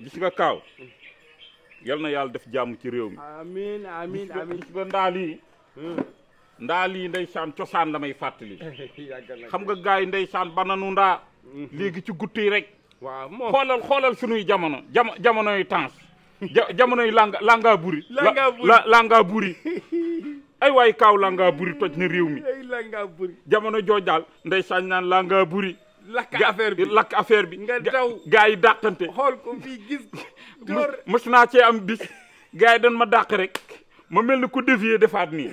gis nga kaaw yal na yàlla def jàmm ci réew mi. amiin amiin amiin. gis nga ndaa lii ndeysaan cosaan la may fàttali. xam nga gars yi ndeysaan ba nanu ndaa. léegi ci gutt yi rek. waaw moom xoolal sunuy jamonoy temps jamonoy langa buri. langa buri. ay waay kaaw langa buri toj na réew mi. ay langa buri. jamono jooj daal ndeysaan naan langa buri. lakk affaire bi nga daw gars yi dàqante. xool ko fii gis. door mos naa cee am bis gars yi dañ ma dàq rek ma mel ni ku dévier defaat nii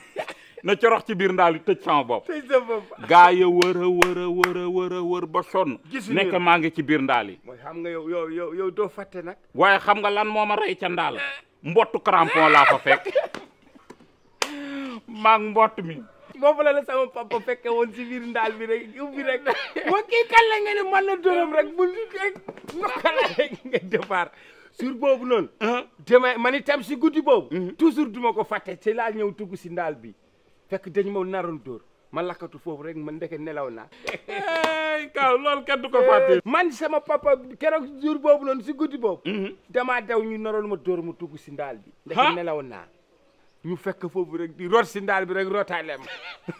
na corox ci biir ndaal yi tëj sama bopp. tëj sa bopp. gaa ya wër ba sonn. nekk maa ngi ci biir ndaal yi. mooy xam nga yow doo fàtte nag. waaye xam nga lan moo ma rey ca ndaal mbottu crampon laa fa fekk maa ngi mbott mi. boobu la sama papa fekke woon si biir ndaal bi rek ubbi rek moo kii kan la nga ne man la dërëm rek bu nokka la rek nga départ sur boobu noonu dema man itam si guddi boobu toujours duma ko fàtte ci laa ñëw tugg si ndaal bi fekk dañ ma naroon dóor ma lakkatu foofu rek man ndeke nelaw naa kaw loolu kenn du ko fàtte. man sama papa keroog jour boobu noonu si guddi boobu damaa daw ñu naroon ma dóor ma tugg si ndaal bi ndeke nelaw naa ñu fekk foofu rek di rot si ndaal bi rek rotaale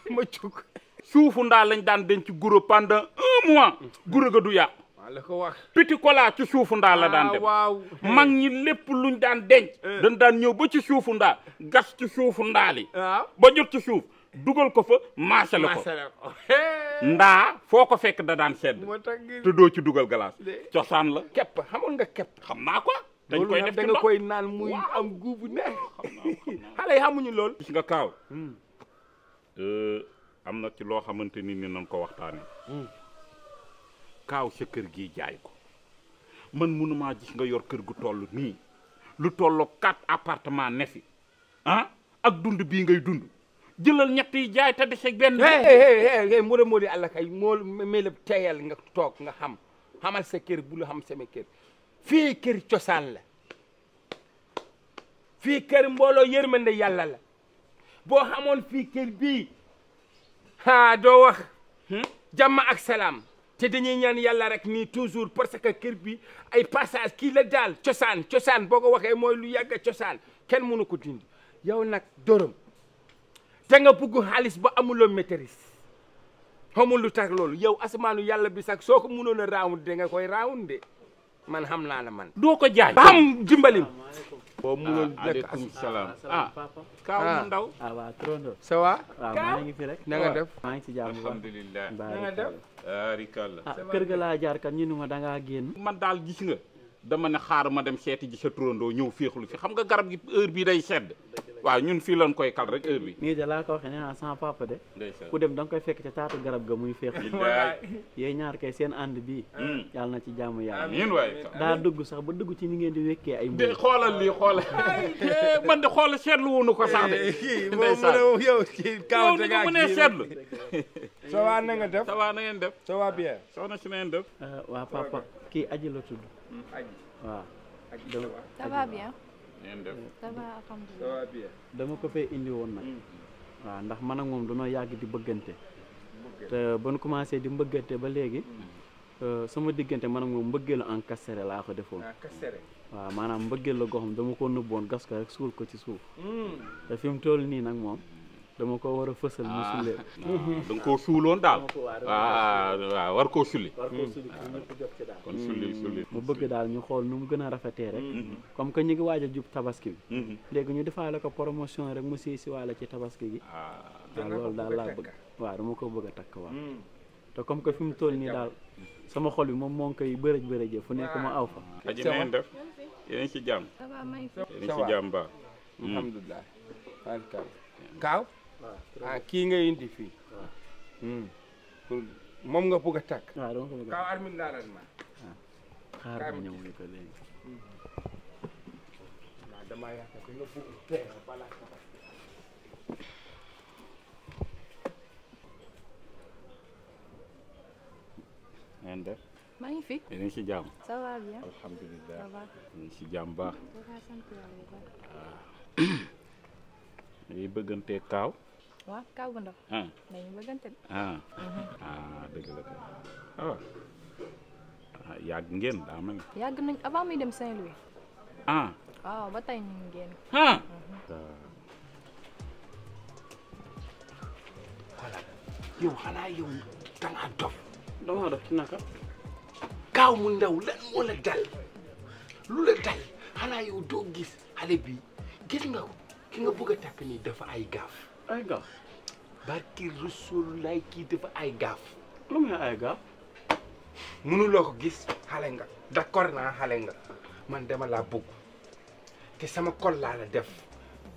ma cug suufu ndaal lañ daan denc guro pendant 1 mois guro ga du yàqu. waaw la ko wax petit cola ci suufu ndaal la daan dem. waaw mag ñi lépp luñ daan denc. dañ daan ñëw ba ci suufu ndaal gas ci suufu ndaal yi. ba jot ci suuf dugal ko fa maasale ko. ndaa foo ko fekk da daan sedd. te doo ci dugal galaas. cosaan la. kepp xamoon nga kepp. xam naa ko. dañ koy def ci da nga koy naan muy am guubu neex. xale yi xamuñu lool. gis nga kaaw. am na ci loo xamante ni nañ ko waxtaane kaaw sa kër gi jaay ko man mënumaa gis nga yor kër gu toll nii lu tolloo 4 appartement ne fi ak dund bii ngay dund jëlal ñett yi jaay te dese benn. moo di àll kay moo mel teyal nga toog nga xamal sa kër bu la xam sama kër. fii kër cosaan la fii kër mbooloo yërmande yàlla la boo xamoon fii kër bii doo wax jàmm ak salaam te dañuy ñaan yàlla rek nii toujours parce que kër bi ay passage kii la daal cosaan boo ko waxee mooy lu yàgg cosaan kenn mënu ko dindi yow nag dërëm te nga bugg xaalis ba amuloo maîtrise xamul lu tax loolu yow asamaanu yàlla bi sax soo ko mënoon a raawund de nga koy raawund de man xam naa la man. doo ko jaay. xam dimbalim. boo mënoon aleykum salaam. kaaw mu ndaw. waaw Trondo. ça va. waaw maa ngi fi rek. na nga def. maa ngi ci jàmm. alhamdulilah. na nga def. barikalla. kër ga laa jaar kat ñu ne ma da ngaa génn. man daal gis nga dama ne xaar ma dem seeti ji sa turandoo ñëw féexlu fi xam nga garab gi heure bii day sedd. waaw ñun fii lañ koy kal rek heure bi. nii de laa ko waxee nee naa sama papa de. ku dem da nga koy fekk ca taatu garab ga muy féexlu. yéen ñaar kay seen ànd bii. yàlla na ci jàmm yàlla. amiin waay. daa dugg sax ba dugg ci ni ngeen di wekkee ay. de xoolal lii xoolal man de xoolal seetlu woonu ko sax de. moom yow ci kaw te nga mënee seetlu. ça va na nga def. ça va na ngeen def. ça va bien. soxna si na ngeen def. waa papa kii aji la tudd. waaw. ça va bien. ngeen def. ça va alhamdulilah. ça va bien. dama ko fee indi woon nag. waaw ndax man ak moom dañoo yàgg di bëggante. te ba nu commencé di mbëggante ba léegi. sama diggante man ak moom mbëggeelu encastré laa ko defoon. waaw maanaam mbëggeel la goo xam dama ko nëbboon gas ko rek suul ko ci suuf. te fi mu toll nii nag moom dama ko war a fësal mu suulee. da nga koo suuloon daal. waaw war koo sulli. war koo sulli ñëpp jot ci daal. kon sulli. mu bëgg daal ñu xool nu mu gën a rafetee rek. comme que ñu ngi waaj a jub tabaski bi. léegi ñu defaale ko promotion rek mu si waale ci tabaski gi. waaw loolu daal laa bëgg. waaw dama ko bëgg a takk waaw. te comme que fi mu toll nii daal sama xol bi moom moo ngi koy bërëj fu nekk ma aw fa. aji na ngeen def yéen ci jàmm. ça va maa ngi fi. yéen ci jàmm ba. alhamdulilah. kaaw. kii nga indi fii. moom nga bëgg a takk. waaw dama ko bëgg a kaaw armin laalal ma. xaar ba ñëw ni ko léegi. waaw damaa yaakaar da nga bëgg teel balaa ngeen def. maa ngi fi. yéen ci jàmm. ça va bien. alhamdulilah. ça va. yéen ci jàmm baax. ça va sant yàlla bu baax. dañuy bëggantee kaaw. waaw kaw bu ndaw. dañuy bëggante de. dëgg la kay yàgg ngeen daa mel. yàgg nañ avant muy dem Saint-Louis. ah. waaw ba tey ñu ngi génn. ah. yow xanaa yow dangaa dof. dama def ci naka. Kaaw mu ndaw lan moo la dal lu la dal xanaa yow doo gis xale bi gis nga ko ki nga bëgg a takk nii dafa ay gaaf. ay gaaf. barki Rasulullah kii dafa ay gaaf. lu muy ay gaaf. mënuloo ko gis xale nga d'accord naa xale nga man dama laa bëgg te sama kol laa la def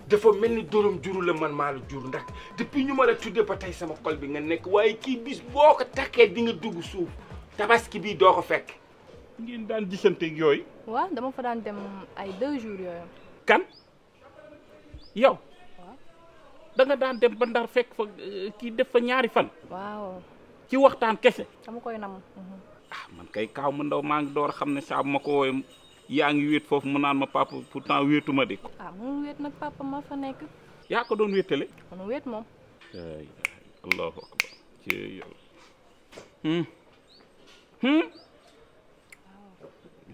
dafa mel ni dorom juru la man maa la jur ndax depuis ñu ma la tuddee ba tey sama kol bi nga nekk waaye kii bis boo ko takkee di nga dugg suuf tabaski bii doo ko fekk. ngeen daan gisanteeg yooyu. waaw dama fa daan dem ay 2 jours yooyu. kan yow. waaw. da nga daan dem ba Ndar fekk fa kii def fa ñaari fan. waaw. ci waxtaan kese. dama koy nam. ah man kay Kaaw mu ndaw maa ngi door a xam ne saa bu ma ko wooyee yaa ngi wéet foofu mu naan ma papa pourtant wéetuma de. ah mënul wéet nag papa ma fa nekk. yaa ko doon wéetale. mënul wéet moom. allahu akbar ci yow.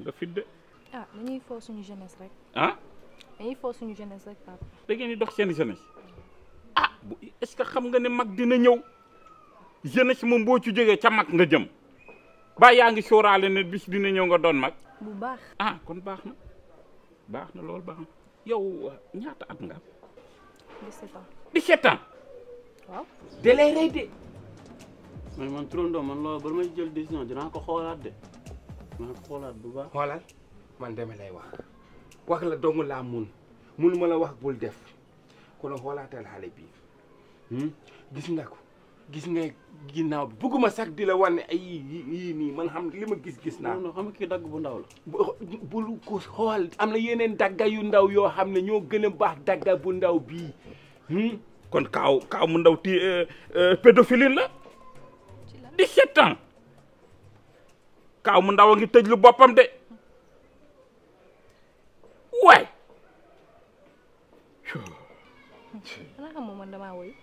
nga fidde. ah dañuy foo suñu jeunesse rek. ah. dañuy foo suñu jeunesse rek papa. da ngeen di dox seen jeunesse. ah bu est-ce que xam nga ne mag dina ñëw jeunesse moom boo ci jógee ca mag nga jëm ba yaa ngi sóoraale ne bis dina ñëw nga doon mag. bu baax. ah kon baax na loolu baax na yow ñaata at nga am. 17 ans. 17 ans. waaw. da lay rey de. mais man turandoo man loolu ba may jël décision dinaa ko xoolaat de dinaa ko xoolaat bu baax. xoolal man dama lay wax la dong laa munuma la wax bul def kon xoolaatal xale bi gis nga ko gis nga ginnaaw bi bëgguma sax di la wan ne ay yii nii man xam li ma gis naa. non xam nga kii dagg bu ndaw la. bul ko xool am na yeneen dagga yu ndaw yoo xam ne ñoo gën a baax dagga bu ndaw bii. kon Kaaw mu ndaw ti pédophile la. 17 ans. Kaaw mu ndaw a ngi tëj lu boppam de. waay. xanaa xam man damaa woyu.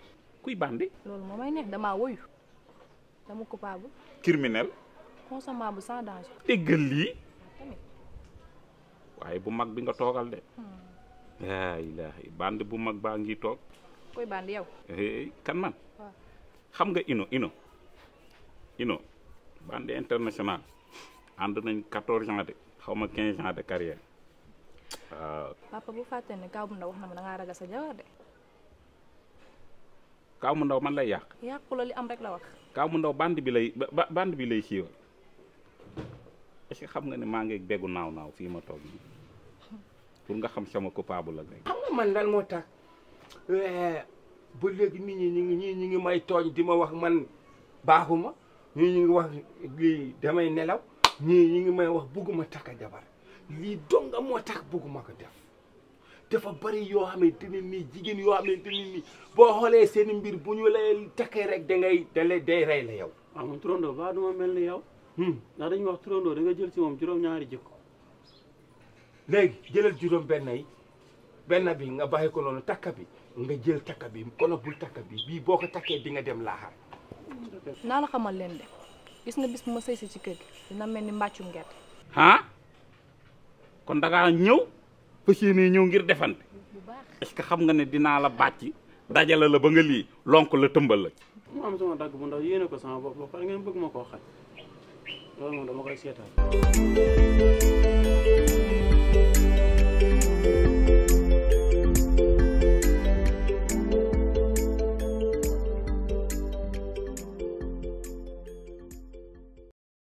kuy bandi. loolu moo may neex damaa woyu. dama coupable. criminel. consommable sans danger. déggal lii. tamit. waaye bu mag bi nga toogal de. laa ilaaha bandi bu mag baa ngi toog. koy bandi yow. kan man. waaw. xam nga Ino bandi international ànd nañ 14 ans de xaw ma 15 ans de carrière waaw. papa bu fàtte ne Kaaw bu ndaw wax na ma da ngaa ragal sa jabar de. Kaaw mu ndaw man lay yàq. yàqu la li am rek la wax. Kaaw mu ndaw bandi bi lay siiwal est-ce que xam nga ne maa ngi beggu naaw fii ma toog nii pour nga xam sama coupable la rek. xam nga man lan moo tax ba léegi nit ñi ñu ngi may tooñ di ma wax man baaxuma ñii ñu ngi wax lii damay nelaw ñii ñu ngi may wax bugguma takka jabar lii donga moo tax bugguma ko def dafa bari yoo xamante ne nii jigéen yoo xamante ne nii boo xoolee seen mbir bu ñu lay takkee rek day rey la yow. waaw man turandoo ba duma mel ni yow. ndax dañuy wax turandoo da nga jël ci moom juróom-ñaari jikko. léegi jëlal juróom benn bi nga bàyyi ko noonu takka bi nga jël takka bi kono bul takka bi bii boo ko takkee di nga dem laaxar. naa la xamal leen de gis nga bis bu ma sëy si ci kër gi dina mel ni mbàccum gerte. kon da ngaa ñëw fas yéene ñëw ngir defante. bu baax. est-ce que xam nga ne dinaa la bàcc dajale la ba nga lii lonk la tëmbal la. mu am sama dagg bu ndaw yéene ko sama bopp ba pare ngeen bëgg ma koo xaj loolu moom dama koy seetaan.